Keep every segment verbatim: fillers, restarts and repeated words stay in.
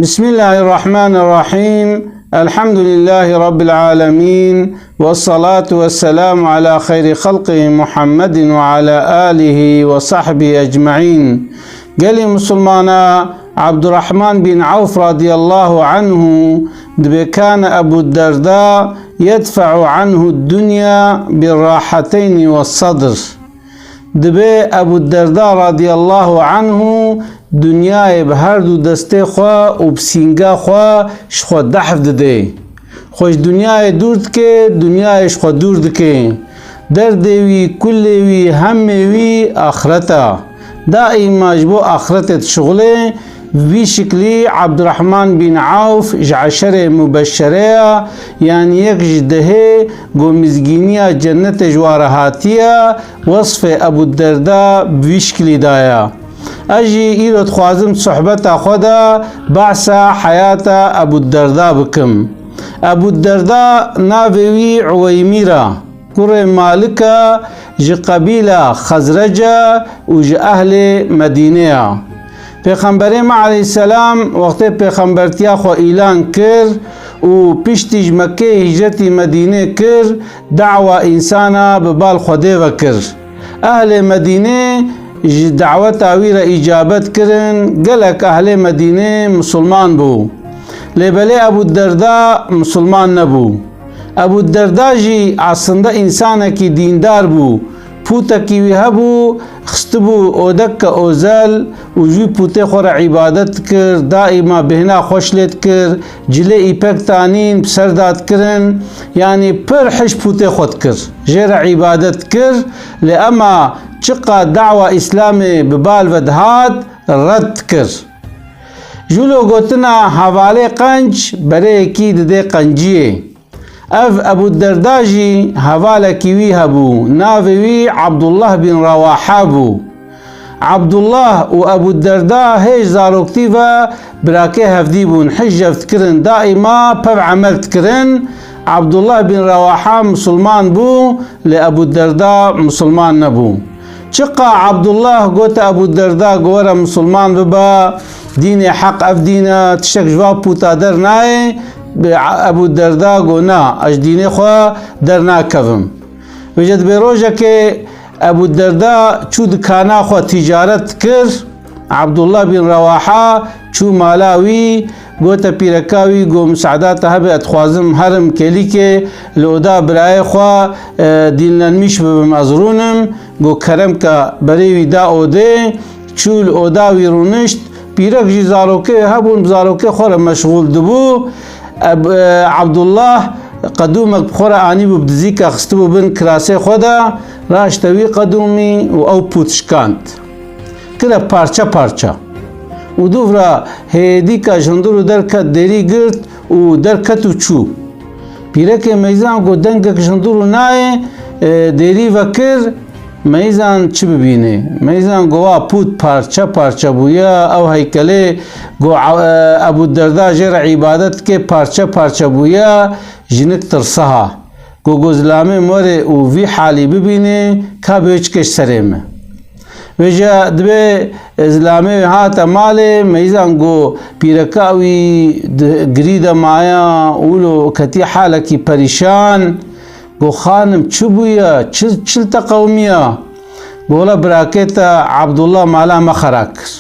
بسم الله الرحمن الرحيم. الحمد لله رب العالمين. والصلاة والسلام على خير خلقه محمد وعلى آله وصحبه أجمعين. Gelî Musulmana, Abdurrahman bin Auf radiyallahu anhu dibê, كان أبو الدرداء يدفع عنه الدنيا بالراحتين والصدر. Dibê Ebu Derda radiyallahu anhu dinyayê bi her du destê xwe û bi sînga xwe ji xwe dehf didê. Xwe ji dinyayê dûr dike, dinyayê ji xwe dûr dike. Derdê wî, kulê wî, hemê wî axret e. Daîma ji bo axretê dişixulê. Bi vî şiklî Abdurrahman bin Auf ji eşerê mubeşere ye, yanî yek ji dehê ku mizgîniya cennetê ji wa re hatiye. Wesfê Ebu Derda bi vî şiklî daye. Ez jî îro dixwazim sohbeta xwe de behsa heyata Ebu Derda bikim. Ebu Derda navê wî Uweymîr e, kurê Malik e, ji qebîla Xezrec e û ji ehlê Medînê ye. Pêxemberê me aleyhisselam wextê pêxembertiya xwe îlan kir û piştî ji Mekkeyê hîcretî Medînê kir, dawa însana bi bal Xwedê ve kir. Ehlê Medînê ji daweta wî re îcabet kirin, gelek ehlê Medînê misilman bû. Lê belê Ebû Derda misilman nebû. Ebû Derda jî aslinde însanekî dîndar bû. Pûtekî wî hebû, xistibû odeke ozel û ji wî pûtê xwe re îbadet dikir, daîma bêhna xweş lê dikir, cilê îpek tanîn bi ser de dikirin, yanî pir hişk pûtê xwe dikir. Jê re îbadet dikir, lê ema çiqa dawa Îslamê bi bal ve dihat, red dikir. Jûlo gotina hevalê qenc bereyekî didê qenciyê. Ev Ebû Derda jî hevalekî wî hebû, navê wî Abdullah bin Rewaha bû. Abdullah û Ebû Derda hê ji zaroktî ve birakê hevdî bûn, hişk ji hev dikirin, daîma pev emel dikirin. Abdullah bin Rewaha misilman bû, lê Ebû Derda misilman nebû. Çiqa Abdullah gote Ebû Derda ku were misilman bibe, dînê heq ev dîn e, tiştek ji va pûta dernayê, Ebû Derda got, na, ez ji dînê xwe dernakevim. Vêce dibê rojekê Ebû Derda çû dikana xwe tîcaret dikir. Abdullah bin Rewaha çû mala wî, gote pîreka wî, got, misaada te hebe, ez dixwazim herim kêlîkê li oda birayê xwe, e, dînlenmîş bibim, ez rûnim. Got, kerem ke, berê wî da odê, çû li oda wî rûnişt. Pîrek jî zarokê hebûn, bi zarokê xwe re meşxûl dibû. Eb-, e, Abdullah qedûmek bi xwe re anîbû, bi dizîka xistibû bin kirasê xwe de, raşte wî qedûmî û ew pût şikand. Kire parçe parçe. Û dûv re hêdîka ji hundir û derket, dêrî girt û derket û çû. Pîrekê meyzan got, dengek ji hundir û nayê, e, dêrî vekir, meyzan çi bibînê? Meyzan got, wa pût parçe parçe bûye, ew heykelê got, e, Ebû Derda jê re îbadet dike, parçe parçe bûye, jinik tirsiha. Got, got zilamê min were û vî halî bibînê, ka bê çike ji serê min. Vêce dibê zilamê wê hate malê, meyzan got pîreka wî di girî de maya, wilo ketî halekî perîşan. Got, xanim, çi bûye? Çi, çi li te qewimiya? Got, wela birakê te Abdullah mala me xera kir.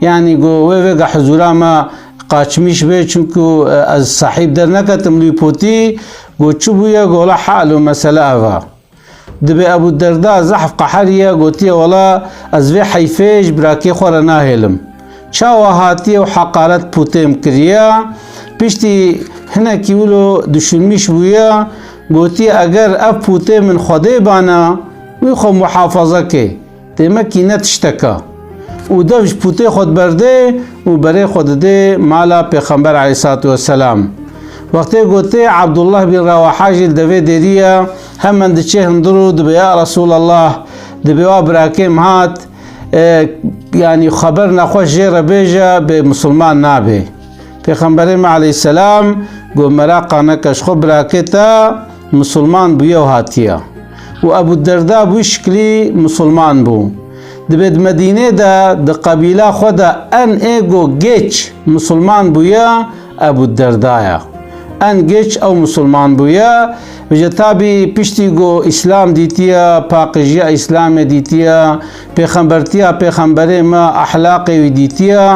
Yanî got, wê vêga huzûra me qaçmîş bê, çunku, e, ez sahîb derneketim li wî potî. Got, çi bûye? Got, wela hal û mesele ev e. Dibê Ebû Derda zehf qeheriye, gotiye, wela ez vê heyfê ji birakê xwe re nahêlim. Çawa hatiye û heqaret pûtê min kiriye? Piştî hinekî wilo düşünmîş bûye, gotiye, eger ev pûtê min Xwedê bana, wî xwe muhafaza kê. Têmekî ne tişteka. Û dev ji pûtê xwe diberdê û berê xwe didê mala Pêxember aleyhissalatu vesselam. Wextê gotê Abdullah bin Rewaha jî li devê dêrî ye, hemen diçê hundir û dibê, ya Resûlallah, dibê wa birakê min hat, e, yanî xeber nexweş jê re bêje, bê misilman nabê. Pêxemberê me aleyhisselam got, meraqa neke, ji xwe birakê te misilman bûye û hatiye. Û Ebû Derda bi wî şiklî misilman bû. Dibê di Medînê de di qebîla xwe de en ê go gêç misilman bûye, Ebû Derda ye. En gêç ew misilman bûye. Vêje tabî piştî go Îslam dîtiye, paqijiya Îslamê dîtiye, pêxembertiya pêxemberê me, ehlaqê wî dîtiye,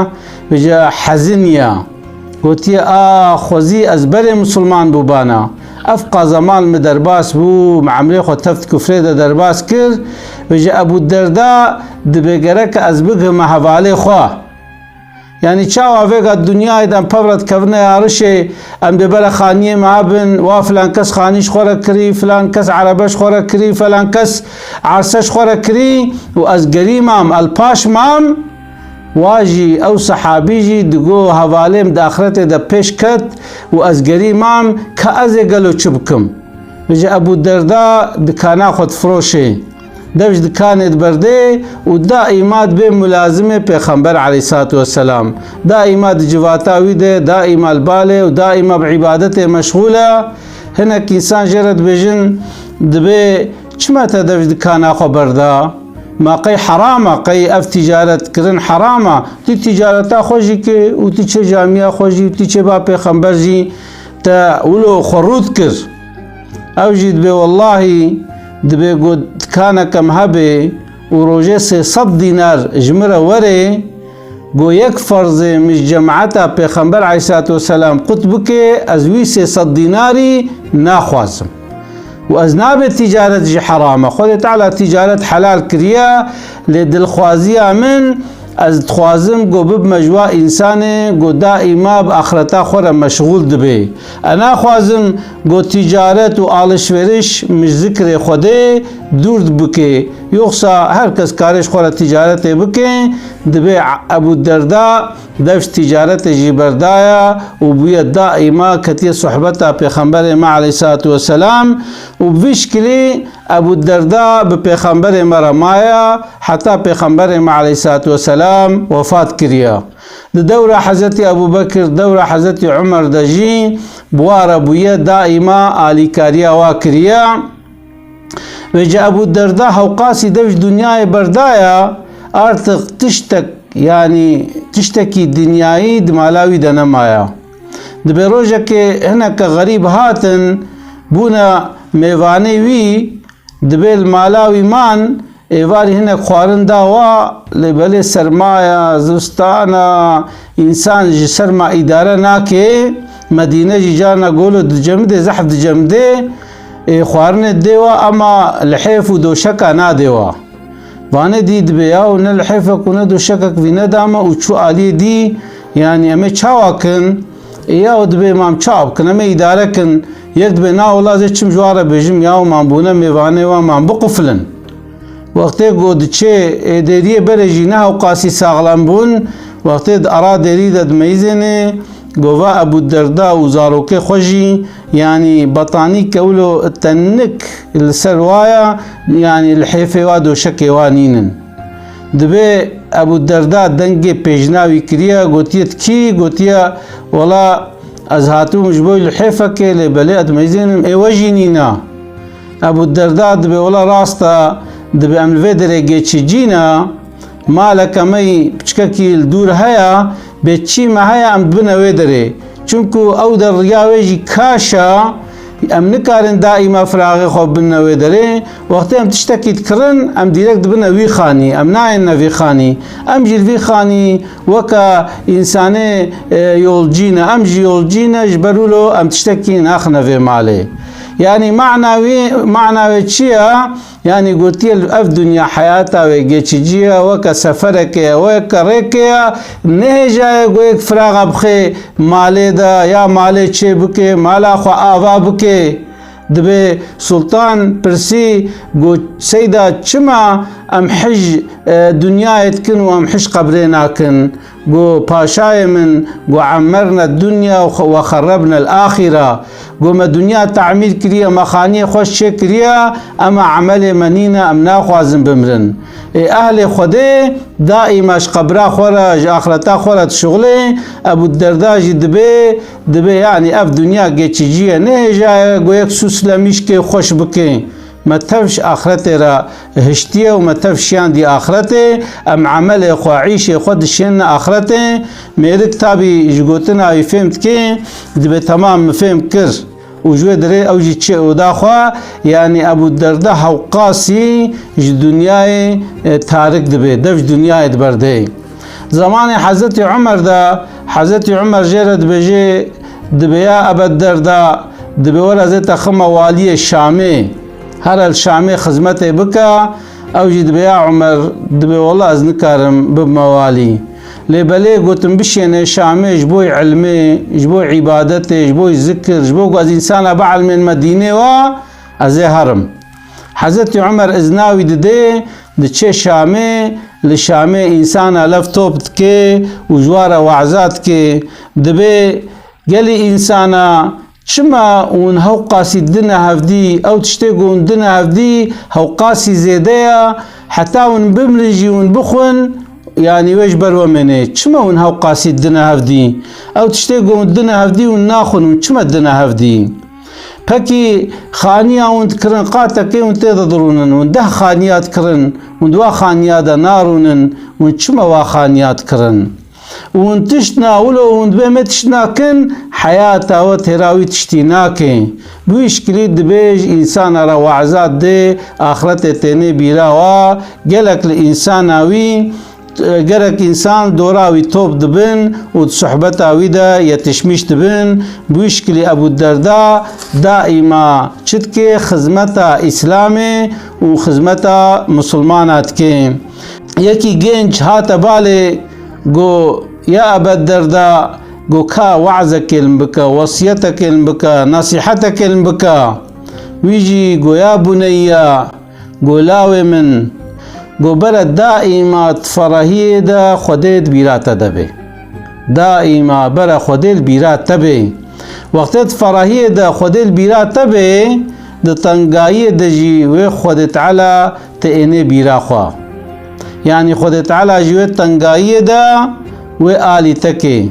vêje heziniye. Gotiye, a xwezî ez berê misilman bûbana. Ev qazeman min derbas bû, min emrê xwe teft kufrê de derbas kir. Vêje Ebû Derda dibê gereke ez bigihime hevalê xwe. Yanî çawa vêga dinyayê de em pevre dikevine yarişê, em dê bere xaniyê me hebin, wa filan kes xanî ji xwe re kirî, filan kes erebe ji xwe re kirî, filan kes erse ji xwe re kirî û ez gerî mam, el paş mam. Wa jî ew sehabî jî digo hevalê min di axretê de pêş ket û ez gerî mam, ka ez ê gelo çi bikim? Vêje Ebû Derda dikana xwe difiroşê. Dev ji dikanê diberdê û daîma dibê mulazimê Pêxember aleyhissalatu vesselam. Daîma di civata wî de, daîma li balê û daîma bi îbadetê meşxûl e. Hinek însan jê re dibêjin, dibê çima te dev ji dikana xwe berda? Ma qey heram e, qey ev tîcaret kirin heram e? Tu tîcareta xwe jî ke û tu çê camiya xwe jî û tu çê ba pêxember jî te wilo xwe rû dikir. Ew jî dibê, wellahî, dibê go dikaneke min hebê û rojê sê sed dînar ji min re were, go yek ferzê min ji cemaeta Pêxember aleyhissalatu vesselam qut bike, ez wî sê sed dînarî naxwazim. Û ez nabê tîcaret jî heram e. Xwedê Teala tîcaret helal kiriye, lê dilxwaziya min, ez dixwazim go bibime ji wa însanê go daîma bi axireta xwe re meşxûl dibe. Ez naxwazim go tîcaret û alişveriş min ji zikrê Xwedê dûr bike. Yoxsa her kes karê ji xwe re tîcaretê bike, dibê Ebû Derda dev ji tîcaretê jî berdaya û bûye daîma ketiye sohbeta Pêxemberê me aleyhissalatu vesselam û bi vî şikilî Ebû Derda bi Pêxemberê me re maye heta Pêxemberê me aleyhissalatu vesselam wefat kiriye. Di dewra Hezretî Ebû Bekir, dewra Hezretî Umer de jî bi wa re bûye, daîma alîkariya wa kiriye. Vêce Ebû Derda hewqasî dev ji dinyayê berdaya, artık tiştek, yanî tiştekî dinyayî di mala wî de nemaya. Dibê rojekê hineke xerîb hatin, bûne mêvanê wî, dibê li mala wî man, êvarî hinek xwarin da wa, lê belê serma ya, zivistana, însan ji serma îdare nake, Medîne jî carna golo dicemidê, zehf dicemidê, ê, xwarinê dê wa, ema lihêf û doşeka nadê wa. Vanê dî dibê, yaw ne lihêfek û ne doşekek vî nedame û çû aliyê dî, yanî em ê çawa kin? Ê, yaw dibê, mam çawa bikin? Em ê îdare kin. Yek dibê, na wela ez ê çim ji wan re bêjim, yaw mam bûne mêvanê wan, mam biqufilin. Wextê ku diçê, ê, dêriyê berê jî ne hewqasî saxlem bûn, wextê di ara dêrî de dimeyzêne, gova Ebû Derda û zarokê xwe jî, yanî betanî kewlo tenik li ser wa ya, yanî lihêfê wa doşekê wa nînin. Dibê Ebû Derda dengê pêjina wî kiriye, gotiye, tu kî? Gotiye, wela ez hatibûm ji bo lihêfekê, lê belê ez dimeyzênim, ê we jî nîne. Ebû Derda dibê, wela rast e, dibê em li vê derê geçicî ne, maleke me yî piçkekî li dûr heye, bê çî me heye em dibine wê derê. Çimku ew der riya wê jî kaş e, em nikarin daîma firaxê xwe bibine wê derê. Wextê em tiştekî dikirin, em dîrek dibine wî xanî, em nayêne vî xanî. Em jî li vî xanî weke însanê, e, yolcî ne, em jî yolcî ne, ji ber wilo em tiştekî naxine vê malê. Yanî mana wî, mana wê çi ye? Yanî gotiye, ev dinya heyata wê geçicî ye, weke seferekê ye, weke rêkê ye, nehêjaye go yek firaxa bixê malê de, ya malê çê bike, mala xwe ava bike. Dibê Sultan pirsî, got, Seyda, çima em hij, e, dinyayê dikin û em hij qebrê nakin? Got, Paşayê min, got, Emmerne dunya ve xerrebne l-axira. Got, me dinya tamîr kiriye, me xaniyê xweş çêkiriye, ema emelê me nîne, em naxwazin bimrin. Ê ehlê Xwedê daîma ji qebra xwe re, ji axireta xwe re dişuxulê, Ebû Derda jî dibê, dibê, yanî ev dinya geçicî ye, nehêjaye go yek sûs lemîşkê xweş bike. Me tev ji axretê re hiştiye û me tev şiyandî axretê. Em emelê xwe, îşê xwe dişênine axretê. Mêrik tabî ji gotina wî fêm dike, dibê temam min fêm kir. Û ji wê dirê ew jî çi oda xwe, yanî Ebû Derda hewqasî ji dinyayê, e, tarik dibe, dev ji dinyayê diberde. Zemanê Hezretî Umer de, Hezretî Umer jê re dibêje, dibê ya Ebed Derda, dibê were zê te xime waliyê Şamê, here li Şamê xizmetê bike. Ew jî dibê ya Umer, dibê wela ez nikarim bibime walî. Lê belê gotin bişêne Şamê ji bo ilmê, ji bo îbadetê, ji bo zikir, ji bo ku ez însana bielmênime dînê we, ez ê herim. Hezretî Umer izna wî didê, diçe Şamê, li Şamê însana lev top dike û ji wa re waza dike. Dibê gelî însana çima hûn hewqasî dine hevdî, ew tiştê ku hûn dine hevdî hewqasî zêde ye, heta hûn bimirin jî hûn bixwin, yanî wê ji ber we mêne. Çima hûn hewqasî dine hevdî? Ew tiştê ku hûn dine hevdî hûn naxwin, hûn çima dine hevdî? Pekî xaniya hûn dikirin, qatekê hûn tê de dirûnin, hûn deh xaniya dikirin, hûn di wa xaniya de narûnin, hûn çima wa xaniya dikirin? Û hûn tişt na, wilo hûn dibê me tişt nakin, heyata we têra wî tiştî nake. Bi wî şikilî dibê ji însana re waza didê, axretê tênê bîra wa, gelek li însana wî, e, gerek însan dora wî top dibin û di sohbeta wî de yetişmiş dibin. Bi wî şikilî Ebû Derda daîma çi dike? Xizmeta Îslamê û xizmeta misilmana dike. Yekî genc hate balê, got, ya Ebed Derda, got, ka wazekê li min bike, wesiyetekê li min bike, nesîhetekê li min bike. Wî jî got, ya buneyya, got, lawê min, got, bere daîma di ferahiyê de Xwedê di bîra te de bê. Daîma bere Xwedê li bîra te bê. Wextê di ferahiyê de Xwedê li bîra te bê, di tengayiyê de jî wê Xwedê Teala te ênê bîra xwe. Yanî Xwedê Teala ji wê tengayiyê de wê alî te kê.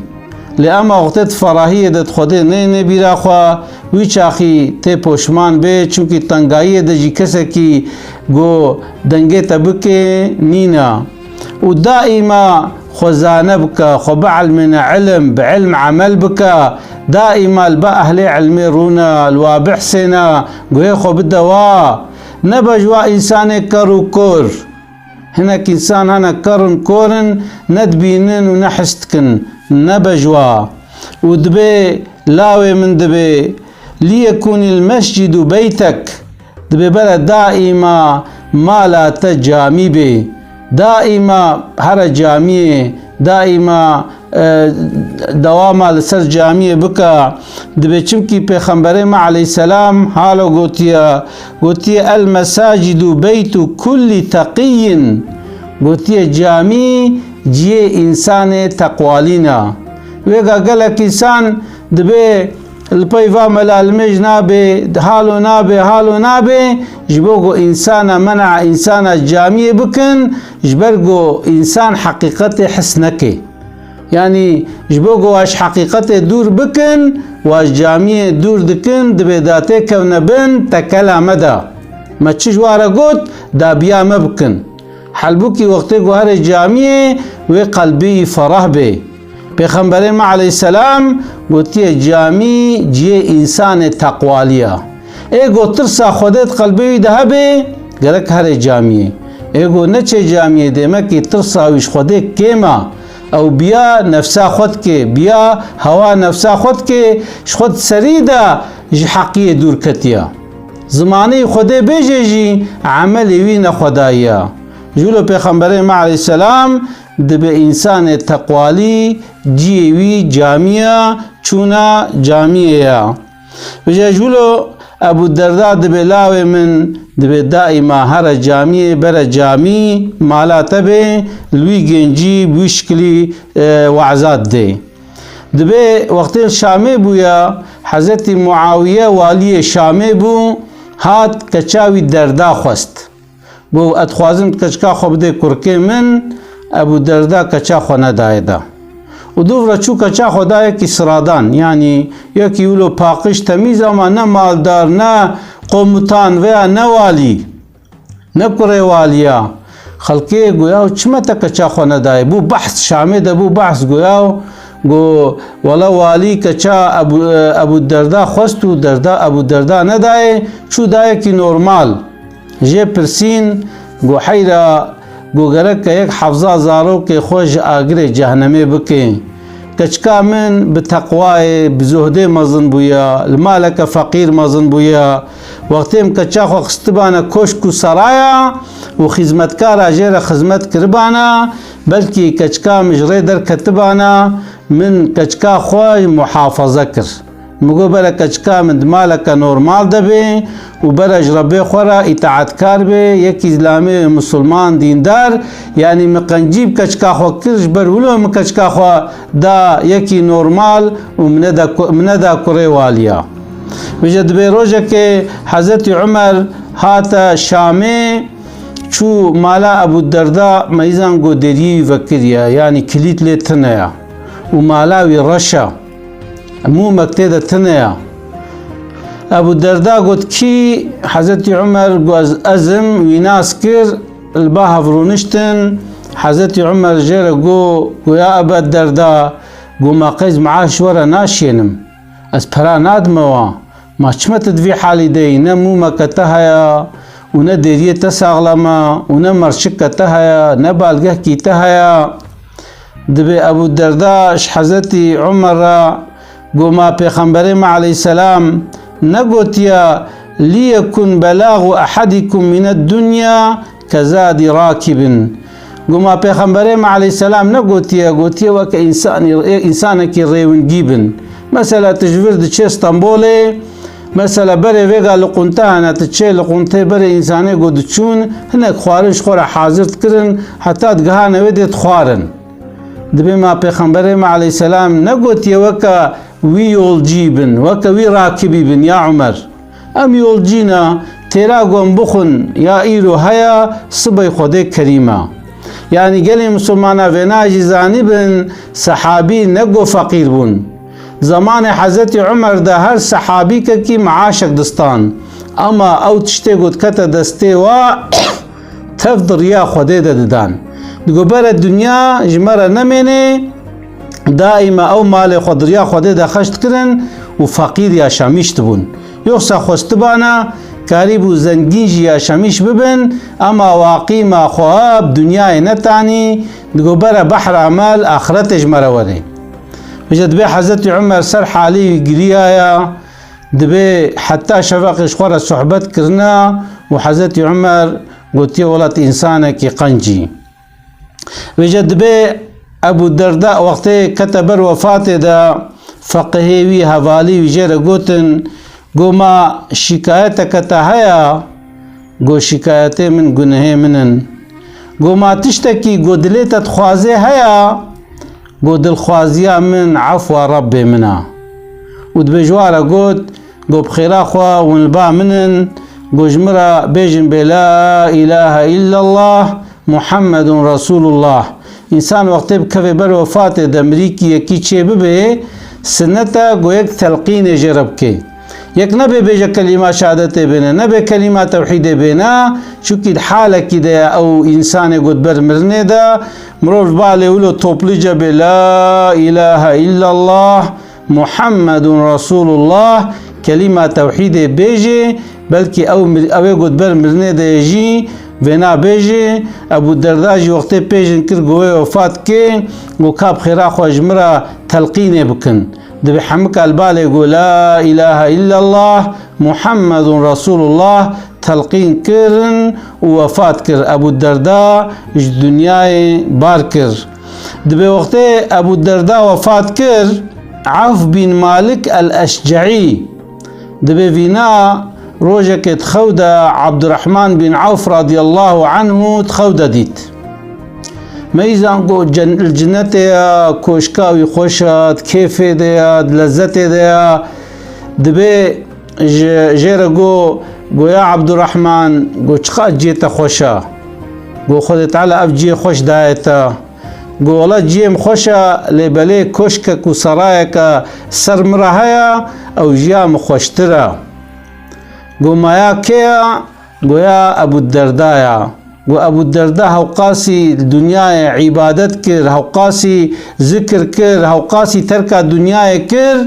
Lê ema wextê di ferahiyê de di Xwedê neyêne bîra xwe, wî çaxî tê poşman bê, çimkî tengayiyê de jî kesekî ku dengê te bike nîne. Û daîma xwe zane bike, xwe bielmêne ilim, bi ilm emel bike, daîma li ba ehlê ilmê rûne, li wa bihsêne, guhê xwe bide wa. Nebe ji wa însanê ker û kor. Hinek însan hene ker in, kor in, ne dibînin û ne his dikin, nebe ji wa. Û dibê lawê min dibê, "Liyekûnil mescîdu beytek", dibê bere daîma mala te camî bê. Daîma here camiyê, daîma e, dewama li ser camiyê bike, dibê, çimkî Pêxemberê me aleyhisselam halo gotiye, gotiye, "El mesacidu beytu kulli teqiyyin", gotiye, "Camî ciyê însanê teqwalîn e." Wêga gelek însan dibê li pey va melalimêj nabe, halo nabe, halo nabe, ji bo ku însana mena însana camiyê bikin, ji ber ku însan heqîqetê his neke. Yanî ji bo ku wa ji heqîqetê dûr bikin, wa ji camiyê dûr dikin, dibê da têkevne bin tekela me de. Me çi ji wa re got, dabiya me bikin. Halbûkî wextê ku here camiyê, wê qelbî wî ferah bê. Pêxemberê me aleyhisselam gotiye, camî ciyê însanê teqwalî ye. Ê ku tirsa Xwedê di qelbê wî de hebe, gerek here camiyê. Ê ku neçe camiyê, demekî tirsa wî ji Xwedê kêm e. Ew biya nefsa xwe dike, biya hewa nefsa xwe dike, ji xwe di serî de ji heqiyê dûr ketiye. Zimanê Xwedê bêje jî, emelê wî ne xwedayî ye. Ji wilo Pêxemberê me aleyhisselam dibê însanê teqwalî ciyê wî camî ye, çûna camiyê ye. Vêca ji wilo Ebû Derda dibê lawê min, dibê daîma here camiyê, bere camî, mala te bê, li wî gencî bi wî şikilî, e, waza didê. Dibê wextê li Şamê bûye, Hezretî Muawiye waliyê Şamê bû, hat keça wî Derda xwest. Got, "Ez dixwazim tu keçika xwe bidê kurikê min." Ebû Derda keça xwe nedaye da. Û dûv re çû keça xwe da yekî siradan, yanî yekî wilo paqij, temîz, ama ne maldar, ne komutan veya ne walî, ne kurê waliya. Xelkê goya, çima te keça xwe nedayê? Bû behs, Şamê de bû behs, goya, go, wela walî keça Ebû, Ebû Derda xwest û Derda, Ebû Derda nedayê, çû dayekî normal. Jê pirsîn, go heyra, go gerek ke yek hefza zarokê xwe ji agirê cehnemê bike. Keçika min bi teqwayê, bi zuhdê mezin bûya, li maleke feqîr mezin bûya. Wextê min keça xwe xistibane koşk û seraya û xizmetkara jê re xizmet kiribana, belkî keçika min ji rê derketibana, min keçika xwe muhafaza kir. Min got, bere keçika min di maleke normal de bê û bere ji Rebbê xwe re îtaetkar bê, yekî zilamê misilman dîndar, yanî min qencî bi keçika xwe kir, ji ber wilo min keçika xwe da yekî normal û min neda ku-, min neda kurê waliya. Vêce dibê rojekê Hezretî Umer hate Şamê, çû mala Ebû Derda, meyzan got deriyê wî vekiriye, yanî kilît lê tune ye û mala wî reş e. Mûmek tê de tune ye. Ebû Derda got, kî? Hezretî Umer got, ez, ez im, wî nas kir, li ba hev rûniştin. Hezretî Umer jê re got, got, ya Eba Derda, got, ma qey ez meaş we re naşênim. Ez pera nadime wan. Ma çima tu di vî halî de yî? Ne mûmeke te heye û ne deriyê te saxlem e û ne merçike te heye, ne balgehkî te heye. Dibê Ebû Derda ji Hezretî Umer re got, ma Pêxemberê me aleyhisselam negotiye, liyekun belagu ehedikum mine dunya kezadi rakibin. Got, ma Pêxemberê me aleyhisselam negotiye, gotiye weke însanî, însanekî rêwingî bin. Mesela tu ji vir diçê Stenbolê, mesela berê vêga li qunte hene, tu çê li quntê berê însanê got diçûn, hinek xwarin ji xwe re hazir dikirin, heta digihane wê dê dixwarin. Dibê ma Pêxemberê me aleyhisselam negotiye weke wî yolcî bin, weke wî rakibî bin, ya Umer. Em yolcî ne, têra gon bixwin ya îro heye, sibey Xwedê kerîm e. Yanî gelê misilmana vêna jî zanîbin, sehabî ne go feqîr bûn. Zemanê Hezretî Umer de her sehabîkekî meaşek distan. Ema ew tiştê got kete destê wa, tev di riya Xwedê de didan. Digo, bere dinya ji me re nemêne, daîme ew malê xwe di riya Xwedê de xerc dikirin û feqîr yaşamîş dibûn. Yoxsa xwestibana karîbû zengîn jî yaşamîş bibin, ema waqîma xwe bi dinyayê netanî, digo, bere behra me li axretê ji me re were. Vêce dibê Hezretî Umer ser halê wî giriyaya, dibê heta şefeqê ji xwe re sohbet kirina û Hezretî Umer gotiye, wela tu însanekî qenc î. Vêce dibê Ebû Derda wextê kete ber wefatê de, feqihê wî, hevalî wî jê re gotin, go, ma şîkayeteke te heye? Go, şîkayetê min gunehê min in. Go, ma tiştekî, go, dilê te dixwazê heye? Go, dilxwaziya min efwa Rebbê min e. Û dibê ji wa re got, go, bi xêra xwe hûn li ba min in, go, ji min re bêjin bê la îlahe îllallah, Muhammedun Resulullah. Însan wextê bikeve ber wefatê de mirîkî yekî çê bibe, sinnet e go yek telqînê jê re bike. Yek nebe bêje kelîma şehadetê bêne, nebe kelîma tewhîdê bêne, çunkî di halekî de ye ew însanê got ber mirinê de, mirov balê wilo toplîce bê la îlahe îllallah, Muhammedun Resulullah, kelîma tewhîdê bêjê, belkî ew mir-, ew ê got ber mirinê de ye jî vêna bêjê. Ebû Derda jî wextê pêjin kir, go wê wefat kê, go ka bi xêra xwe ji min re telqînê bikin. Dibê hemika li balê go la îlahe îllallah, Muhammedun Resulullah, telqîn kirin û wefat kir. Ebû Derda ji dinyayê bar kir. Dibê wextê Ebû Derda wefat kir, Evf bin Malik el-Eşceî, dibê vîna rojekê di xew de Abdurrahman bin Evf radiyallahu anhu di xew de dît. Meyzan got cen-, li cinnetê ye, koşka wî xweş e, di kêfê de ye, di lezzetê de ye. Dibê ji, jê re got, got, ya Abdurrahman, got, çiqas cihê te xweş e. Got, Xwedê Teala ev cihê xweş daye te. Got, wela cihê min xweş e, lê belê koşkek û serayeke ser min re heye, ew jiya min xweştir e. Go maya kê ya? Goya Ebû Derda ya. Go Ebû Derda hewqasî li dinyayê îbadet kir, hewqasî zikir kir, hewqasî terka dinyayê kir,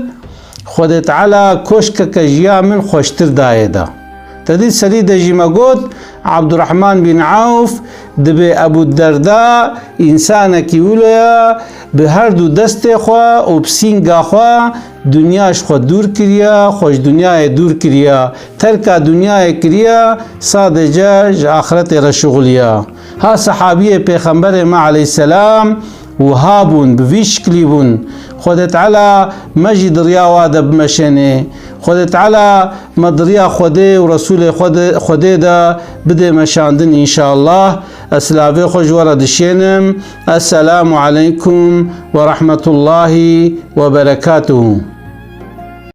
Xwedê Teala koşkeke ji ya min xweştir dayê da. Te dî serî de jî me got, Abdurrahman bin Auf dibê Ebû Derda însanekî wilo ya, bi her du destê xwe û bi sînga xwe dinya ji xwe dûr kiriya, xwe ji dinyayê dûr kiriya, terka dinyayê kiriya, sadece ji axretê re şixuliya. Ha sehabiyê Pêxemberê me aleyhisselam wiha bûn, bi vî şiklî bûn. Xwedê Teala me jî di riya wa de bimeşênê. Xwedê Teala me di riya Xwedê û Resûlê Xwedê, Xwedê de bidê meşandin înşallah. Ez silavê xwe ji we re dişênim. Esselamu aleykum ve rahmetullahi ve berekatuhu.